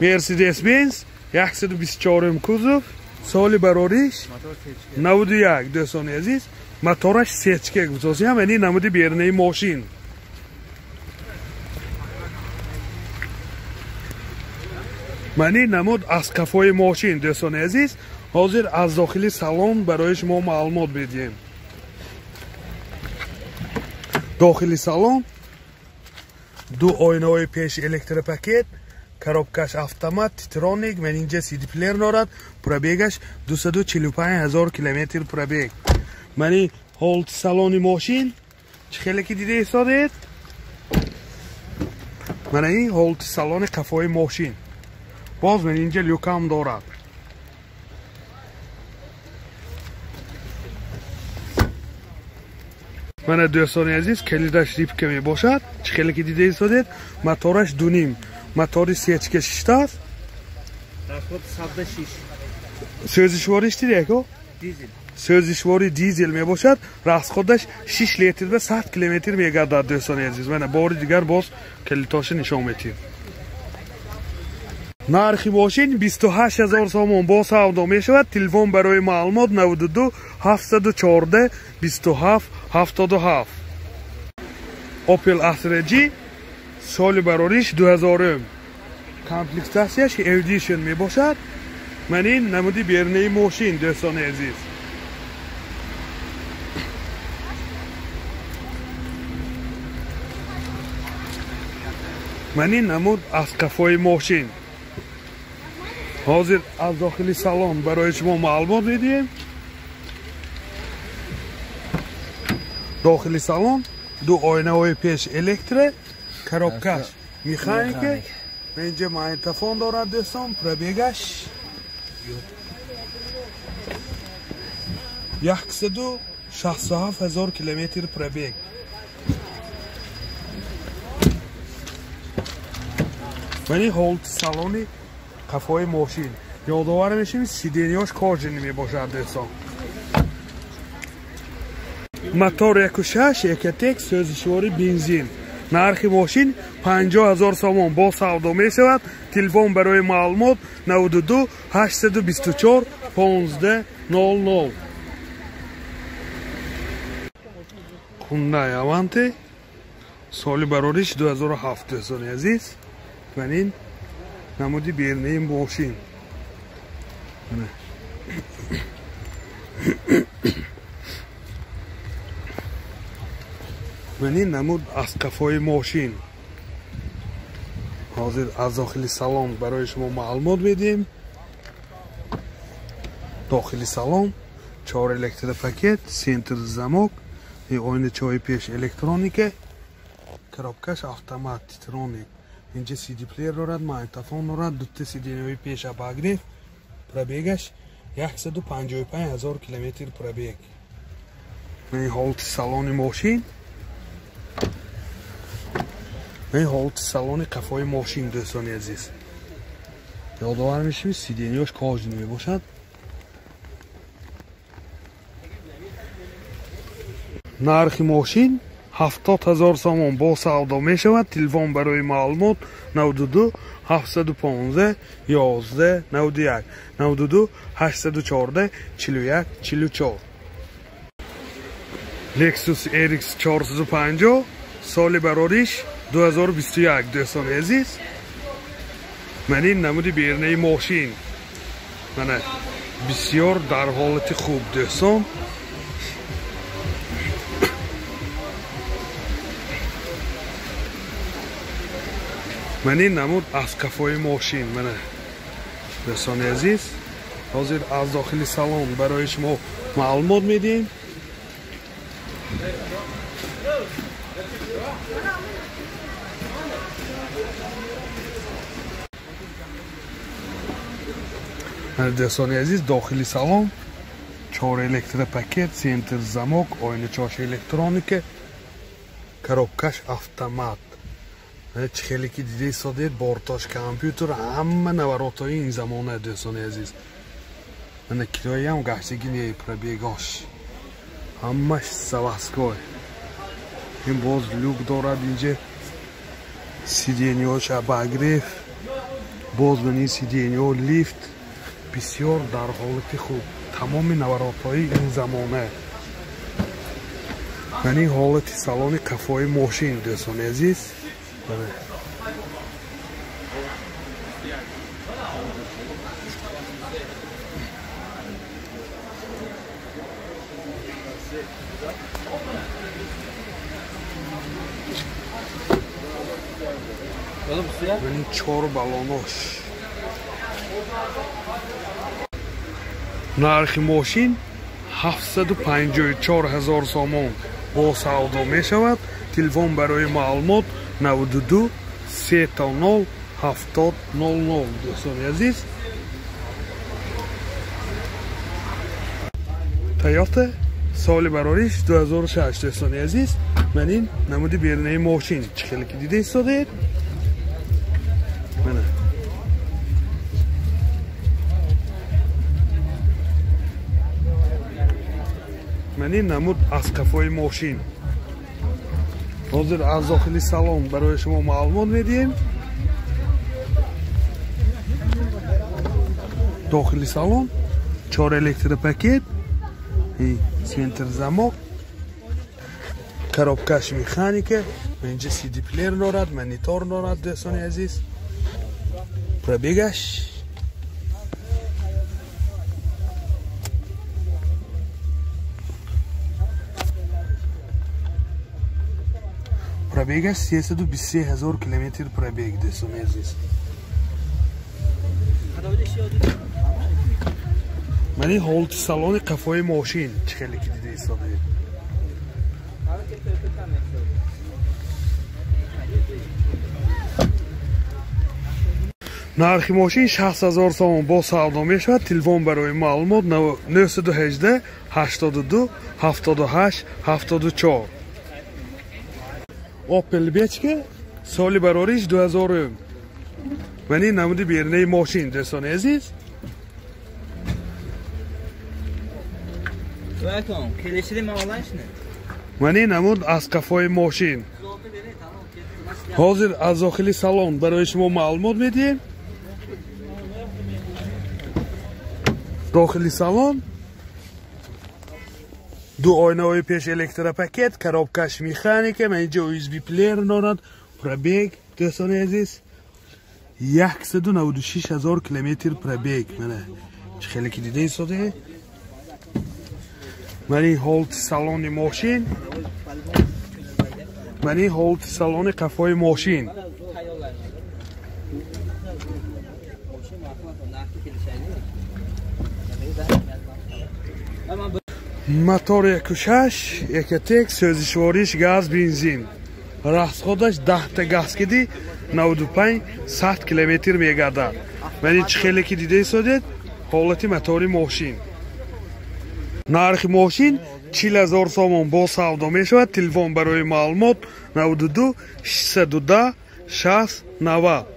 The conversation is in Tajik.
Mercedes-Benz 124 кузов, соли барориш 91. Дӯстони азиз, мотораш сечка гуфтосиям, яъне намуди берунаи мошин. Мани намуд аз қафои мошин, дӯстони азиз. Ҳозир аз дохили салон барои шумо маълумот медиҳем. Дохили салон ду оинаҳои пеши электропакет, коробкаш автомат, титроник, ман инҷа CD плеер дорад, пробегаш 245 000 километр пробег. Мани ҳолати салони мошин чӣ хеле ки дида истодед? Мана ин ҳолати салони қафои мошин. Боз ман инҷа люкам дорад. Мана дӯстони азиз, калидаш рипка мебошад. Чӣ хеле ки дида истодед, мотораш 2.5, мотори сечка шиштааст. Расход 106. Сӯзишвориш дида яко? Дизел. Сӯзишвори дизел мебошад. Расходаш 6 литр ба 100 километр мегардад, дӯстони азиз. Мана бори дигар боз калитоша нишон медиҳем. Нархи мошин 28 000 сомон бо савдо мешавад. Телефон барои маълумот 92 714 27 77. Opel Astra G соли барориш 2000. Комплектатсияш Edition мебошад. Ман ин намуди берунаи мошин, дӯстони азиз. Ман ин намуд аз қафои мошин. Ҳозир аз дохили салон барои шумо маълумот медиҳем. Дохили салон ду оинаҳои пеш электро, коробкаш механика, инҷа магнитофон дорад, дӯстон. Пробегаш 167 000 километр пробег. Мани ҳолати салони қафои мошин. Ёдовар мешавем, сиденьяш кожини мебошад, дӯстон. Мотор 1.6 Ecotec, сӯзишвори бензин. Нархи мошин 50 000 сомон бо савдо мешавад. Телефон барои маълумот 92 824 15 00. Hyundai Avante соли барориш 2007, дӯстони азиз. Ман ин намуди берунаи мошин. Ман ин намуд аз қафои мошин. Ҳозир аз дохили салон барои шумо маълумот медиҳем. Дохили салон 4 электропакет, центр замок, оиначаҳои пеш электроника, коробкаш автомат, титроник. Инҷа CD плеер дорад, магнитофон дорад, дута сиденьяҳои пеш обогрев, пробегаш 155 000 километр пробег. Ин ҳолати салони мошин. Ин ҳолати салони қафои мошин, дӯстони азиз. Ёдовар мешавем, сиденьяш кожини мебошад. Нархи мошин 70 000 сомон бо савдо мешавад. Телефон барои маълумот 92 715 11 91 92 814 41 44. Lexus RX 450 соли барориш 2021, дӯстони азиз. Ман ин намуди берунаи мошин. Мана бисёр дар ҳолати хуб, дӯстон. Ман ин намуд аз қафои мошин. Мана дӯстони азиз, ҳозир аз дохили салон барои шумо маълумот медиҳем. Дӯстони азиз, дохили салон 4 электропакет, центр замок, оиначаҳош электроника, коробкаш автомат. Чӣ хеле ки дида истодед, бортош компютер, ҳама наворотҳои ин замона, дӯстони азиз. Мана кирояам гаштагӣ не, пробегош ҳамаш заводской. Ин боз люк дорад инҷа, сиденьяш обогрев, Боз ман ин сиденьё, лифт бисёр дар ҳолати хуб. Тамоми наворотҳои ин замона. Ман ин ҳолати салони қафои мошин, дӯстони азиз. Ман ин чор балонош. Нархи мошин 754 ҳазор сомон бо савдо мешавад. Телефон барои маълумот 92 300 70 00. Дӯстони азиз, Toyota соли барориш 2006. Дӯстони азиз, ман ин намуди берунаи мошин чӣ хеле ки дида истодаед. Мана ман ин намуд аз қафои мошин. Ҳозир аз дохили салон барои шумо маълумот медиҳем. Дохили салон 4 электропакет, центр замок, коробкаш механика, инҷа CD плеер дорад, монитор дорад, дӯстони азиз. Пробегаш 323 ҳазор километр пробег, дӯстони азиз. Ман ин ҳолати салони қафои мошин чӣ хеле ки дида истодаед. Нархи мошин 60 ҳазор сомон бо савдо мешавад. Телефон барои маълумот 918 82 78 74. Opel Vectra соли барориш 2000. Ман ин намуди берунаи мошин, дӯстони азиз. Ман ин намуд аз қафои мошин. Ҳозир аз дохили салон барои шумо маълумот медиҳем. Дохили салон ду ойнаҳои пеш электропакет, коробкаш механика, ман инҷа USB плеер дорад. Пробег, дӯстони азиз, 196 ҳазор километр пробег. Мана чӣ хеле ки дида истодаед. Ман ин ҳолати салони мошин. Ман ин ҳолати салони қафои мошин. Мотор 1.6 Ecotec, сӯзишвориш газ, бензин. Расходаш 10 та газ киди 95 100 километр мегардад. Ман ин чӣ хеле ки дида истодед, ҳолати мотори мошин. Нархи мошин 40 ҳазор сомон бо савдо мешавад. Телефон барои маълумот 92 610 60 90.